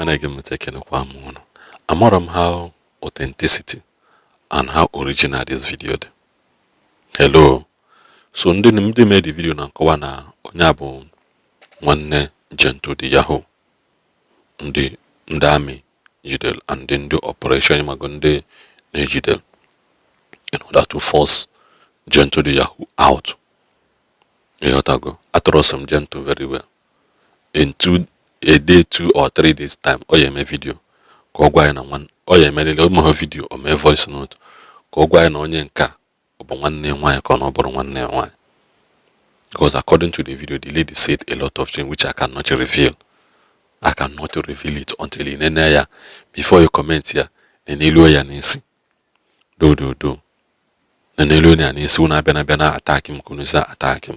Na-ege m ntị, ekenekwa m ụnụ. Amarọ m how authenticity and how original this video dị. Hello. So ndị mee the video na nkọwa na onye a bụ nwanne Gentle the Yahoo ndị army jidere and ndị operation mago ndị na-ejidere in order to force Gentle the Yahoo out. Ịghọtago? Atrust m Gentle very well. In a day, 2 or 3 days time, ọ ya eme video ka ọ gwa anyị na ọ ya emerịrị o meghe video, o mee voice note ka ọ gwa anyị na onye nke a ọ bụ nwanne ya nwaanyị ka ọ na ọ bụrụ nwanne ya nwaanyị, because according to the video, the lady said a lot of things which I cannot reveal. I cannot reveal it until ị nene ya before you comment ya. Neneluo ya n'isi do do do, neneluo ya n'isi. Unu abịa na abịa na attack m ka unu si attack m.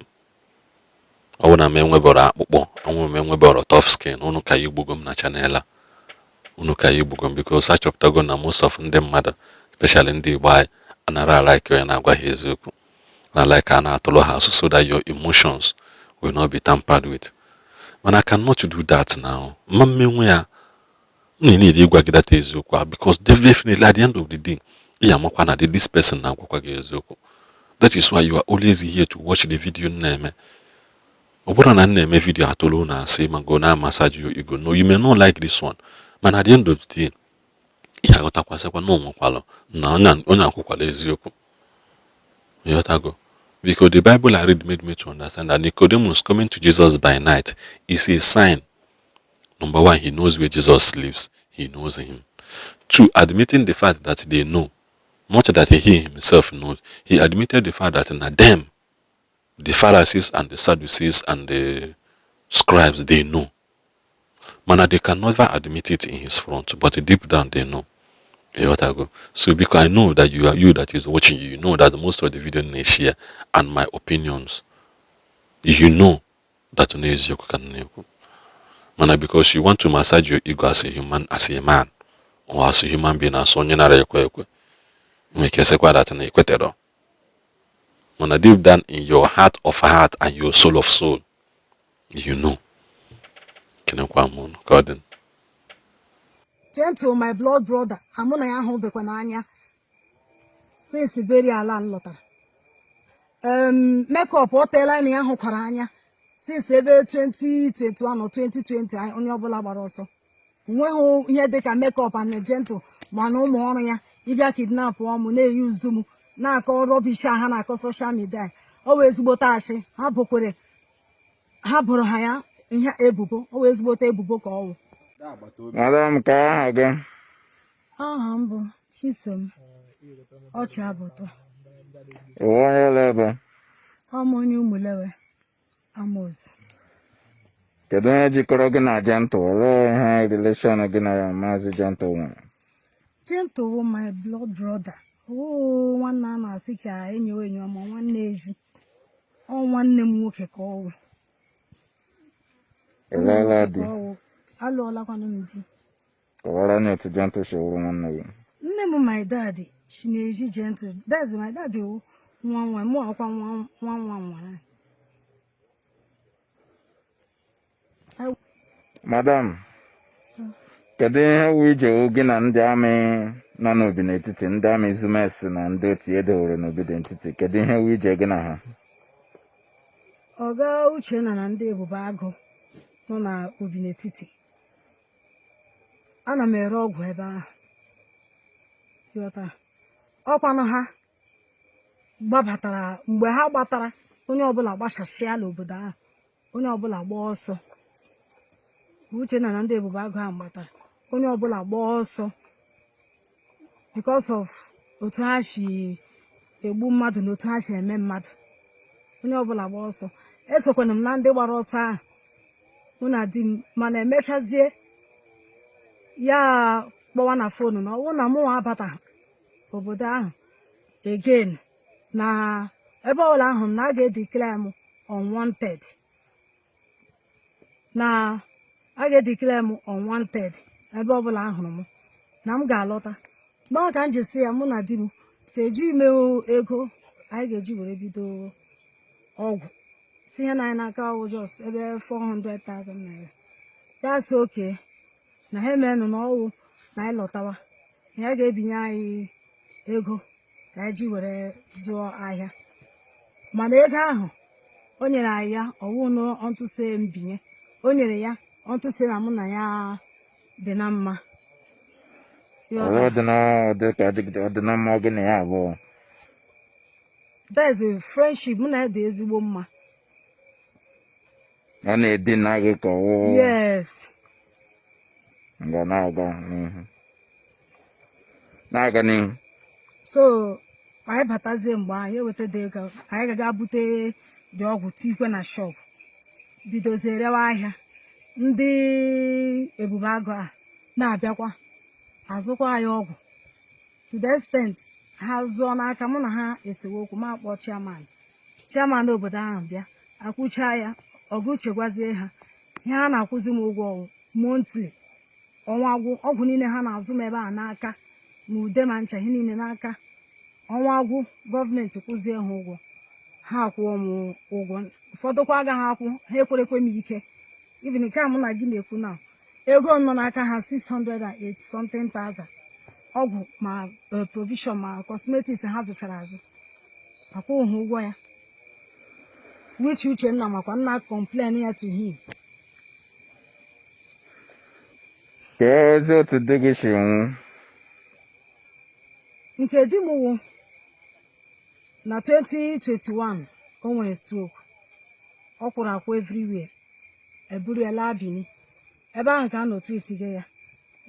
Ọ bụrụ na m enwebọrọ akpụkpọ ọnwụ, m enwebọrọ tough skin, unu ka ya igbugo m na channel a. Unu ka ya igbugo m because achọpụtago na most of ndị mmadụ, especially ndị Igbo anyị, anara like onye na-agwa ha eziokwu, na like a na-atụrụ ha asụ so that your emotions will not be tampered with. Mana I cannot do that now. Mma mmenwe ya unu need ịgwa gị data eziokwu a, because definitely at the end of the day, ị amakwa na this person na-agwakwa gị eziokwu. That is why you are always here to watch the video m na-eme. Ọ bụrụ na m na-eme video atụrụ unu asị ma go na massage your ego, no, you may not like this one, mana at the end of the day, ị aghọtakwasịkwa na onwekwalụ na onye akwụkwala eziokwu. Ịghọtago? Because the Bible I read made me to understand that Nicodemus coming to Jesus by night is a sign. Number one, he knows where Jesus lives. He knows him. Two, admitting the fact that they know, not that he himself knows. He admitted the fact that na them, the Pharisees and the Sadducees and the scribes, they know. Mana they can never admit it in his front, but deep down they know. Ịghọtago? So because I know that you are you that is watching, you know that most of the video na-share and my opinions, you know that n'eziokwu ka m na-ekwu. Mana because you want to massage your ego as a human, as a man or as a human being, as onye nara ekwe ekwe, nwere ike sịkwa that na ekweterọ. Mana deep down in your heart of heart and your soul of soul, you know. Kenekwa m unu ka ọ dị. Gentle, my blood brother, amụ na ya ahụbekwa n'anya since burial a m lọtara. Makeup o teela na ya hụkwara anya since ebe 2021 or 2020. Onye ọbụla gbara ọsọ, nweghị ihe dịka Makeup and Gentle, mana ụmụ ọrụ ya ịbịa kidnap ọmụ na-eyi uzu m na-akọ rubbish a ha na-akọ social media. Ọ wee ezigbote ashị ha bokwere, ha bụrụ ha ya ihe ebubo. Ọ wee ezigbote ebubo ka ọ wụ. Madam, ka aha gị? Aha m bụ Chisom Ọchị Abụtọ. Iwu onye ụlọ ebe? Ọ m onye Ụmụlewe Amozu. Kedu onye jikọrọ gị na Gentle? Olee ihe relation gị na Maazị Gentle nwere? Gentle wụ my blood brother. Oo, nwanne a na-asị ka enyo enyo ma nwanne ezi. Ọ nwanne m nwoke ka ọ wụ. Ị lụọla di? Ka ọ wụ. Alụọlakwanụ m di. Kọwara anyị otu Gentle si wụrụ nwanne gị. Nne m, my dad, si n'ezi Gentle. That's my dad wụ nwa nwa mụ, akwa nwa nwa nwa nwa. Madam, So, kedu ihe wụ ije gị na ndị army nọ n'obi n'etiti, ndị army Zumes na ndị otu edowere n'obi n'etiti? Kedu ihe wụ ije gị na ha? Ọga Uchenna na ndị Ebube Agụ nọ na obi n'etiti. Ana m ere ọgwụ ebe ahụ. Ịghọta? Ọkwanụ ha gbabatara. Mgbe ha gbatara, onye ọbụla gbasasịa n'obodo ahụ, onye ọbụla gbaa ọsọ. Uchenna na ndị Ebube Agụ ahụ gbatara, onye ọbụla gbaa ọsọ because of otu ha si egbu mmadụ na otu ha si eme mmadụ. Onye ọbụla gbaa ọsọ. Esokwana m na ndị gbara ọsọ ahụ, mụ na di m. Mana emechazie, ya kpọwa na phone na ọwụ na mụnwa abata obodo ahụ again, na ebe ọbụla ahụ m na a ga-edeclare m unwanted, na a ga-edeclare m unwanted ebe ọbụla ahụrụ m, na m ga-alọta. Mgbe ka m ji si ya, mụ na di m si eji ime ego anyị ga-eji were bido ọgwụ, si ihe na anyị n'aka wụ just ebe 400,000 naira. Ya sị oke. Na ha emenụ na ọwụ na anyị lọtawa, na ya ga-ebinye anyị ego ka anyị ji were zụọ ahịa. Mana ego ahụ o nyere anyị ya, ọwụ unto say mbinye o nyere ya, unto say na mụ na ya dị na mma. Ọrụ dị na ọdị ka ọ dị na mma gị na ya abụọ. There's a friendship, mụ na ya dị ezigbo mma. Ọ na-edina gị ka ọwụ? Yes. Nga na-aga n'ihu, na-aga n'ihu. So anyị batazie mgbe anyị eweta dị ego, anyị gaga bute dị ọgwụ tikwe na shop, bidozie rewa ahịa. Ndị Ebube Agụ a na-abịakwa azụkwa anyị ọgwụ to the extent ha zụọ n'aka mụ na ha esewe okwu, ma akpọ chairman, chairman obodo ahụ bịa akwụcha ya. Ọgụ chegwazie ha ihe ha na-akwụzi m ụgwọ monthly, ọnwa gwụ. Ọgwụ niile ha na-azụ m ebe a n'aka, ma ude ma ncha, ihe niile n'aka. Ọnwa gwụ, gọọmenti kwụzie ha ụgwọ, ha akwụọ m ụgwọ. Ụfọdụkwa agaghị akwụ, ha ekwerekwe m ike. Even nke a mụ na gị na-ekwu na ego nọ n'aka ha, 608 something thousand, ọgwụ ma provision ma cosmetics ha zụchara azụ, akwụghị ha ụgwọ ya, which Uchenna makwa nna complain ya to him. Kee ezi otu di gị si nwụ? Nke di m wụ na 2021, o nwere stroke, ọ kwụrụ akwụ everywhere, eburu ya laa Bini. Ebe ahụ ka a nọ treatige ya,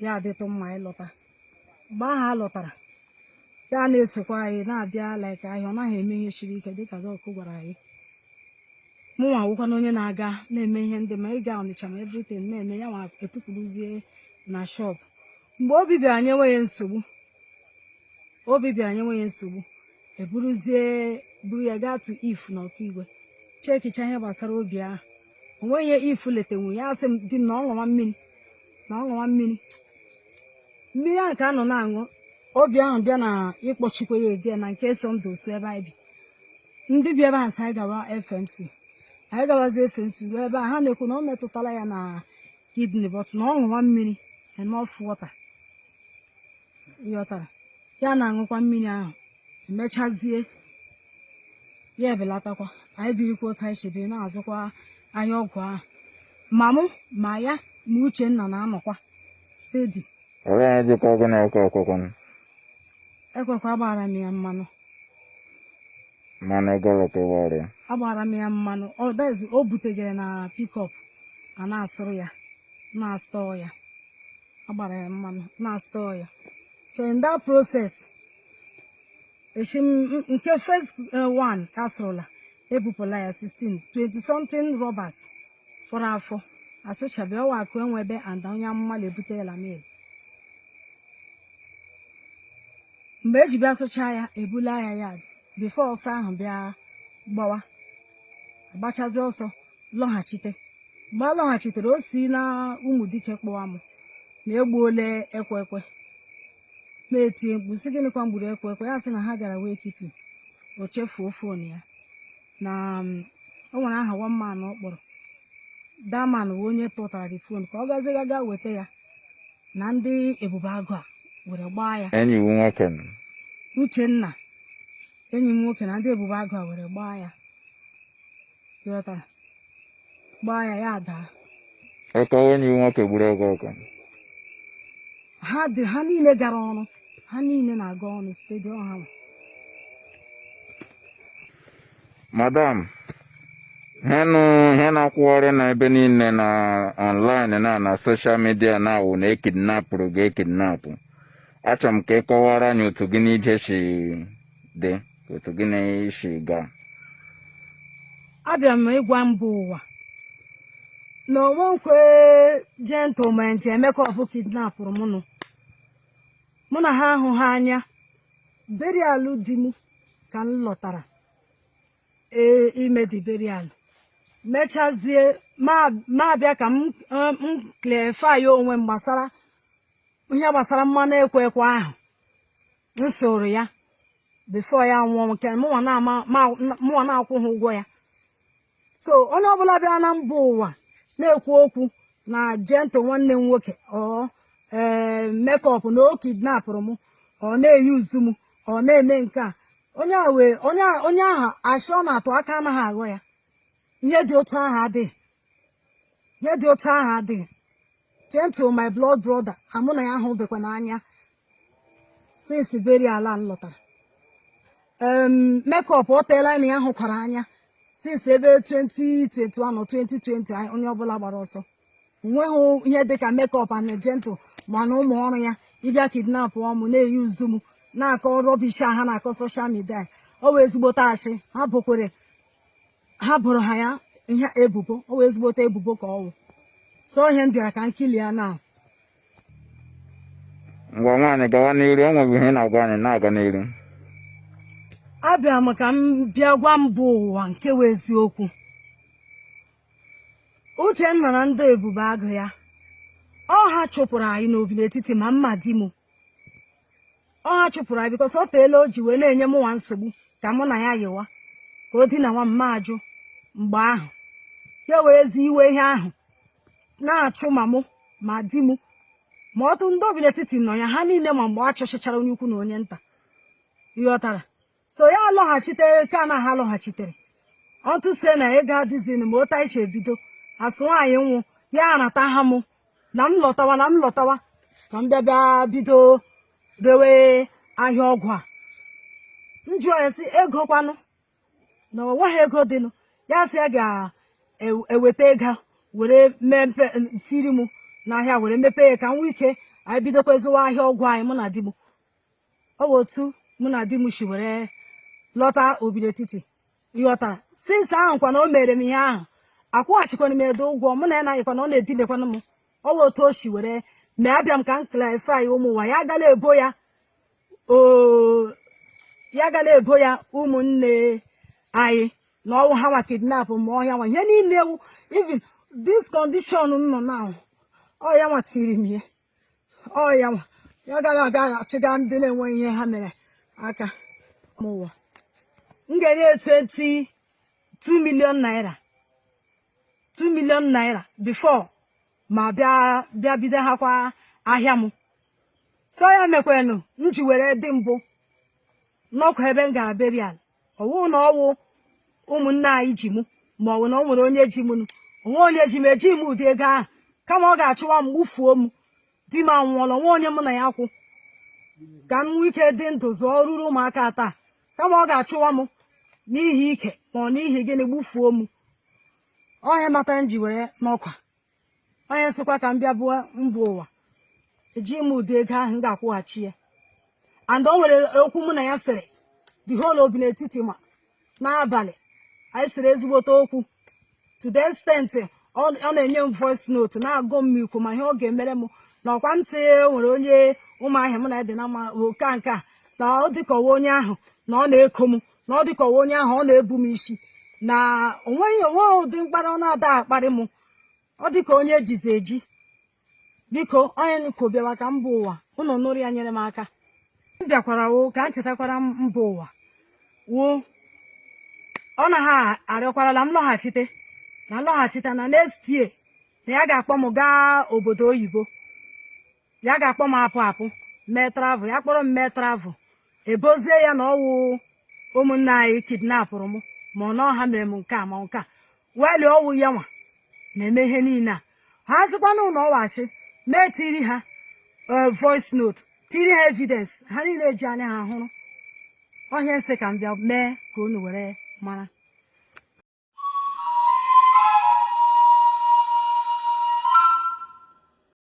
ya adịtụ mma ịlọta. Mgbe ahụ a lọtara, ya na-esokwa anyị na-abịa like ahịa. Ọ naghị eme ihe siri ike dịka doc gwara anyị. Mụnwa wụkwana onye na-aga na-eme ihe ndị ma ịga Ọnịcha ma everything na-eme ya, nwa etukwuruzie na shop. Mgbe obi bịara nyewe ya nsogbu, obi bịara nyewe ya nsogbu, eburuzie buru ya gaa to If na Ọkaigwe, checkicha ihe gbasara obi ahụ. O nweghị ihe If letenwu ya. Asị m di m na ọ ṅụwa mmiri, na ọ ṅụwa mmiri, mmiri ahụ ka a nọ na-aṅụ, obi ahụ bịa na ịkpọchikwa ya ege na nke so ndụ si ebe anyị bi. Ndị bi ebe ahụ sị anyị gawa FMC. Anyị gawazi FMC, ruo ebe a, ha na-ekwu na ọ metụtala ya na kidney, but na ọ ṅụwa mmiri, enough water, ịghọtara? Ya na-aṅụkwa mmiri ahụ, emechazie ya ebelatakwa. Anyị birikwa otu anyị si biri, na-azụkwa ahịa ọgwụ ahụ, ma mụ ma ya ma Uchenna na-anọkwa steady. Olee ihe jikọ gị na ekwe ekwekwe? Ekwekwa, agbara m ya mmanụ. Mmanụ ego ole ka ị gbara ya? Agbara m ya mmanụ. Ọ dezi o butegara na pickup, a na-asụrụ ya, na-astọ ya. Agbara ya mmanụ, na-astọ ya. So in that process, echi nke first one asụrụla, ebupụla ya 16 20 something rubbers fọrọ afọ asụchabe. Ọwa akụ enwebe and onye amụma na-ebute ya la mail. Mgbe eji bịa sụchaa ya, ebula ya ya before ọsọ ahụ bịa gbawa, agbachazi ọsọ lọghachite. Mgbe a lọghachitere, o si na Ụmụdike kpọwa m na egbuole ekwe ekwe. Ma etie mkpu sị, "Gịnịkwa gburu ekwe ekwe?" Ya sị na ha gara wake keeping, o chefuo phone ya na o nwere aha one man ọ kpọrọ. That man bụ onye tụtara the phone ka ọ gazie ga weta ya, na ndị Ebube Agụ a were gbaa ya. Enyi m nwoke. Uchenna, enyi m nwoke, na ndị Ebube Agụ a were gbaa ya, ịghọtara? Gbaa ya, ya daa. Ọkọwa enyi m nwoke gburu ego ọkụ. Ha dị, ha niile gara ọrụ, ha niile na-aga ọrụ steady, ọha nwa. Madam, ihe ihe na-akwụgharị na ebe niile na online na social media na-awụ na ekidnapụrụ gị ekidnapụ. Achọrọ m ka ị kọwara anyị otu gị n'ije si dị, otu gị na isi gaa. Abịa m ịgwa mba ụwa na onwenkwe gentleman ji Emeka ọbụ kidnapụrụ mụ nụ. Mụ na ha ahụ ha anya. Burial di m ka m lọtara, ee, ime di burial mechazie, ma abịa ka m clarify onwe m gbasara ihe gbasara mmanụ ekwe ekwe ahụ m soro ya before ya nwụọ, nke mụnwa na-akwụ ha ụgwọ ya. So onye ọbụla bịara na mba ụwa na-ekwu okwu Na Gentle nwanne m nwoke ọ ee Makeup na o kidnapụrụ m, ọ na-eyuzu m, ọ na-eme nke a, onye a wee onye ahụ ashị ọ na-atụ aka anaghị aghọ ya. Ihe dị otu ahụ adịghị, ihe dị otu ahụ adịghị. Gentle, my blood brother, amụ na ya ahụbekwa n'anya since burial m lọtara. Makeup, o teela na ya hụkwara anya since ebe 2021 or 2020. Onye ọbụla gbara ọsọ, nweghị ihe dịka Makeup and Gentle, mana ụmụ ọrụ ya ịbịa kidnap ọmụ, na-eyuzu m, na-akọ rubbish ha na-akọ social media. O wee ezigbote ashị ha bokwere, ha bụrụ ha ya ihe ebubo. O wee ezigbote ebubo ka ọ wụ. So ihe m bịara ka m clear na. Ngwa nwaanyị, gawa n'iru. O nwere ihe ị na-agwa anyị, na-aga n'iru. Abịara m ka m bịa gwa mba ụwa nke wụ eziokwu. Uchenna na ndị Ebube Agụ ya, ọ ha chụpụrụ anyị n'obi n'etiti ma mma di m. Ọ ha chụpụrụ anyị because o teela o ji wee na-enye m nwa nsogbu ka mụ na ya yiwa, ka o dina nwa mma ajụ. Mgbe ahụ ya werezi iwe ihe ahụ na-achụ ma mụ ma di m ma ọtụ ndị obi n'etiti nọ ya, ha niile. Ma mgbe a chọchichara onye ukwu na onye nta, ịghọtara? So ya lọghachite ka na ha lọghachitere ọtụ se na ego adịzinu ma otu anyị si ebido asụ nwaanyị nwụ ya anata ha mụ na m lọtawa, na m lọtawa ka m bịa bịa bido rewe ahịa ọgwụ a. M jụọ ya sị ego kwanụ, na ọ nweghị ego dịnụ. Ya sị ya ga-eweta ego were mepe tiri m n'ahịa, were mepee ya ka m nwee ike anyị bidokwa zụwa ahịa ọgwụ anyị, mụ na di m. Ọ bụ otu mụ na di m si were lọta obi n'etiti, ịghọtara? Since ahụ kwa na o mere m ihe ahụ, akwụghachikwana m edo ụgwọ mụ na ya naghịkwa na ọ na-edinekwana m. Ọ bụ otu o si were mee. Abịa m ka m clarify ụmụ ụwa. Ya agala ebo ya o, ya agala ebo ya ụmụnne anyị na ọnwụ ha nwa kidnap ma ọhịa nwa ihe niile ewu. Even this condition m nọ now, ọ ya nwa tiri m ihe, ọ ya nwa. Ya gara aga achịga ndị na-enweghị ihe ha mere aka n'ụwa. M ga-enye ya 22 million naira, 2 million naira before ma bịa bịa bido ha kwa ahịa m. So ya mekwanụ m ji were dị mbụ n'ọkwa ebe m gara burial. Ọwụ na ọwụ ụmụnne anyị ji mụ, ma ọ bụ na o nwere onye ji m nụ, onwe onye ji m, ejighị m ụdị ego ahụ. Kama ọ ga-achụwa m, gbufuo m. Di m anwụọla, onwe onye mụ na ya kwụ ka m nwee ike dị ndụ zụọ ruru ụmụaka taa. Kama ọ ga-achụwa m n'ihi ike ma ọ n'ihi gịnị, gbufuo m. Ọhịa mata m ji were n'ọkwa onye sịkwa ka m bịa bụọ mba ụwa, ejighị m ụdị ego ahụ m ga-akwụghachi ya. And o nwere okwu mụ na ya sịrị, the whole obi n'etiti ma n'abalị anyị sịrị ezigbote okwu, to the extent ọ na-enye m voice note na-agụ m ikwu ma ihe ọ ga-emere m na ọkwa m sị nwere onye Ụmụahịa mụ na ya dị na mma oke nke a, na ọ dịka ọwa onye ahụ na ọ na-eko m, na ọ dịka ọwa onye ahụ ọ na-ebu m isi, na onweghị onwe ụdị mkparị ọ na-ada akparị m. Ọ dịka onye ejizi eji. Biko, onye kwobịawa ka mba ụwa unu nụrụ ya, nyere m aka. M bịakwara wo ka m chetakwara mba ụwa wo ọ na ha arịọkwarala m lọghachite na lọghachite na next year, na ya ga-akpọ m gaa obodo oyibo, ya ga-akpọ m apụ apụ mee travel. Ya kpọrọ m mee travel, ebozie ya na ọwụ ụmụnne anyị kidnapụrụ m, ma ọ na ọha mere m nke a ma nke a. Weli ọwụ ya nwa na-eme ihe niile a. Ha sịkwana na ọwachi mee, tiri ha voice note, tiri ha evidence, ha niile eji anya ha hụrụ ọhịa. Nsị ka m bịa mee ka unu were mara.